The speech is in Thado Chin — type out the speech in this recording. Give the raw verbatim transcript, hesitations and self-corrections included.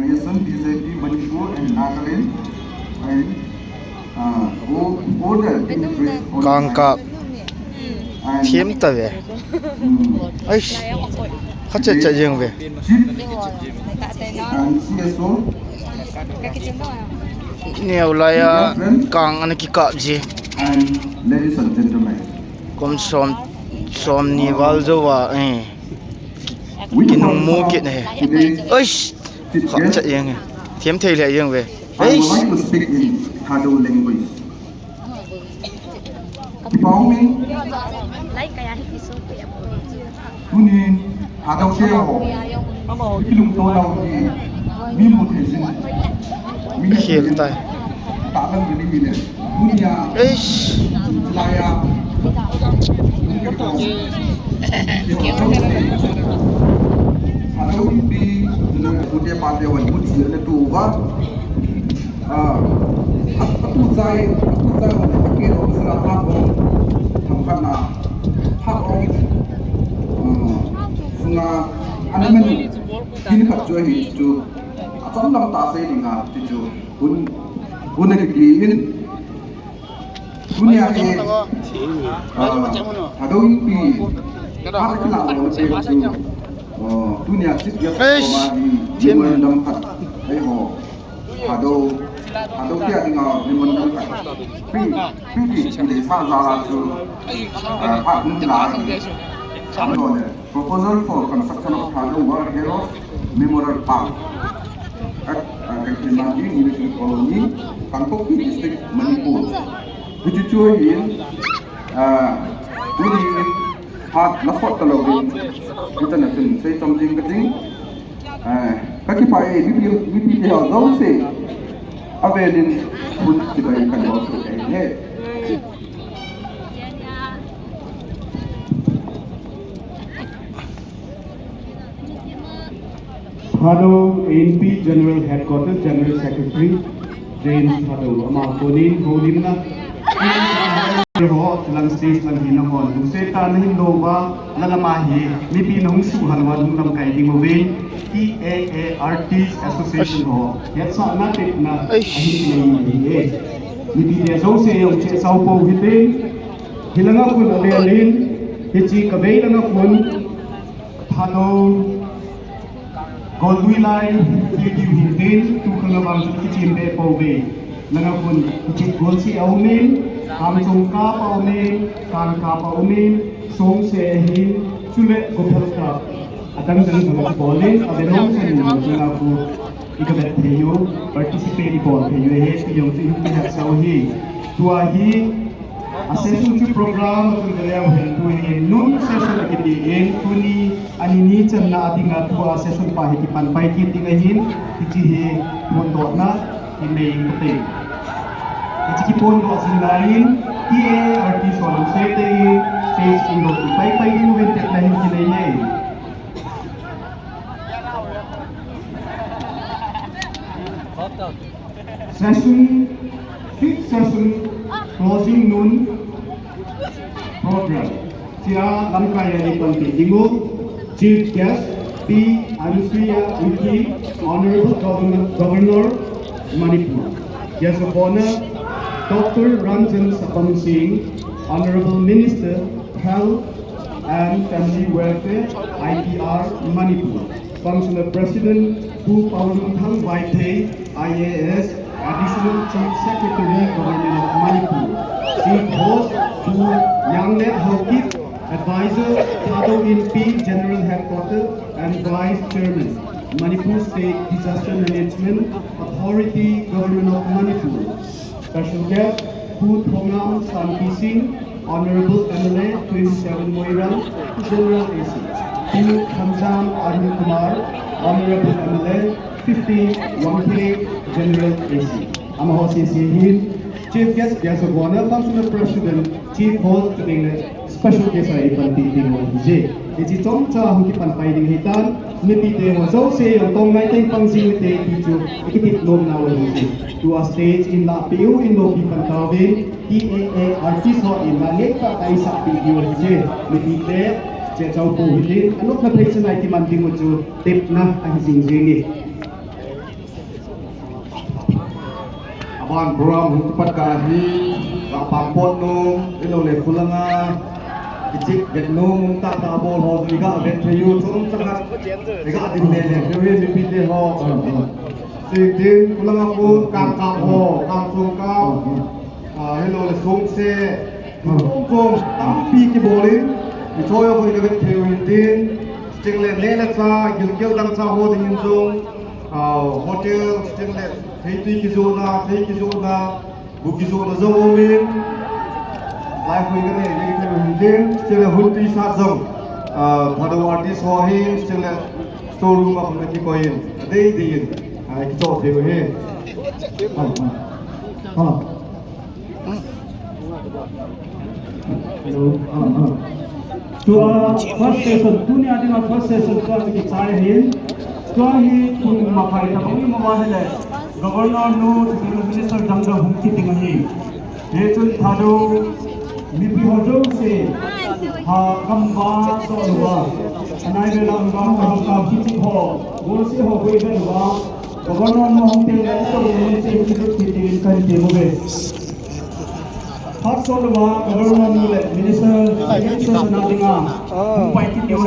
Nation, B J P, Manipur and Nagaland, and, uh, o-, order to increase on Kangkap. And them tave. Mm. Aish. Khacha cha jeng ve. Chief and C S O. Neo laiya kang ana kikap ji. And ladies and gentlemen. Kum som, som ni val jo va, eh. Kinung mu kit ne. Today's Aish. Chief guest. Khacha jeng. Thiam thei le jeng ve. I would Aish. Like to speak in Thadou language. Kipau min. Tuni Thadou te ho. Kilungto nau hi. Mi mu thei jin. Mi Khel tai. Ta lang ni mi le. Tuni a. Eish. Laya. Thadou Inpi. Tuni a. Pute pate wan mu thei le tu va. Ah, a, atuchai, atuchai hon, a ke lo, sila phat hon, themkhat na, phat hon, ah, sunga, ana menu, din khat chu ahi chu, achom lam tah sei dinga, chu chu, hun, hun a kiti in, tunia e, ah, Thadou Inpi, phat kila lo, chu, oh, tunia chit ya, Eish, ma hi, memorandum khat, ei ho. Thadou, Thadou tia dinga memorandum khat. Pi, pi, pi, pi, sa za la chu, eh, phat hung kila. Samlo le, proposal for construction of Thadou War Heroes Memorial Park at, eh, Kangpokpi Colony, Kangpokpi District, Manipur. Hichu chu hi, eh, tuni phat la sot ta lo in, internet in sei chom ding ka ding. Eh, ka kipah e, mipi, mipi te ho jouse. Avelin hun kibai kan bol thei e. Thadou A N P General Headquarters General Secretary James Thadou ama konin houlimna. Ho, lang stage lang hi nahon. Hung se ta nahin lo ba, la lama hi, mipi na hung suhan wan hung lamkai ding uvin, T A A Artist Association ho, hetsahna tepna, Eish. Ahin nei hi e. Mipi te jouse jong che sao po hitin, hilanga khun avelin, hiche kavei langa khun, Thadou, Gollui lai, Philippine Hintin, tu khang abang chu kichim be po ve. Langa khun, kichit gol si aumin, ham chong ka pa aumin, kan ka pa aumin, song se hin, chule gopal ka. Adang dang thang bolin, averong sen mo chunga ku, i ka bet thei u, participate i bol thei u, he, pi yong chu i ki hak sau hi. Tua hi, A session chu program a tun ka leu hen tu hi nun session a kiti in tuni ani ni channa a dinga tua session pa hi kipan pai kit ding ahin hiche hi phondohna hi nei in kate. Hiche kiphondoh jing lai in T A A Artist ho lam sete in stage in lo pai pai ding uvin tepna hin kinei e. Session, fifth session, closing noon program. Chia lamkai a ni panti ding u, Chief Guest, Pi Anusuiya Uikey, Honorable Governor, Governor, Manipur. Guest of Honor, Doctor Ranjan Sapam Singh, Honorable Minister, Health and Family Welfare, I P R, Manipur. Functional President, Pu Paolunthang Vaiphei, I A S, Additional Chief Secretary, Government of Manipur. Chief Host, Pu Yanglet Haokip, Advisor, Thadou Inpi General Headquarter and Vice Chairman, Manipur State Disaster Management Authority, Government of Manipur. Special guest, Pu Thongam Shanti Singh, Honorable M L A, twenty-seven Moirang, General A C. Pu Thangjam Arun Kumar, Honorable M L A, fifty Wangphei, General A C. Amaho sese hin, Chief Guest, Guest of Honor, Functional President, Chief Host, Special guest a ipanpi ding u ahije. Hiche chomcha hung kipan pai ding ahitan, mipite ho jouse jong tong ngai teng pang jing ute ti chu ikitep nom nau ahije. Tua stage in lahpeh u in loupi pan tauvin, T A A artist ho in la ngai tah tah isahpeh diu ahije. Mipite, che chau pou hitin, anopna phei chanai kiman ding u chu tepna ahi jing jenge. Pan program hung kipat kah hi, ka pang pot nom, ahilou le khulanga kichep vet nom, um tah tah bol ho, i ga vet thei u, chom chang khat, i ga dim le le thei u hi, mipi te ho. Tin tin, khulanga kon, kang kang ho, kang chom kang, ah, ahilou le songse, chom chom, tampi kibol in, i choi ho i ga vet thei u hin tin, chuteng le neh le chah, gilkel dangchah ho ding in jong, ah, hotel, chuteng le, Theitui kijohna, thei kijohna, bu kijohna jong um in. Lai khui ka nei, nei thei u hin tin, chuteng le hun tuisat jong, ah, Thadou artist ho hin, chuteng le store room a hung na kikoi in, adei dei in, ah, kichoh thei u hi. Ah, ah. Ah. Hello. Ah, ah. Tua first session, tunia dinga first session tua chu kichai ahin. Tua hi thum makhai tabang ima uva ahile, Governor nu, Chief Minister dang dang hung kit ding ahi. Hichun Thadou mipi ho jouse, ha, gamvah soh louva, anai vela gamvah, gamvah kichep ho, golseh ho boi ve louva, Governor nu hung teng le, ito nu hung teng, kichep kit ding in kahin tem uve. Phat soh louva, Governor nu le Minister, Second Session a dinga hung pai kit diu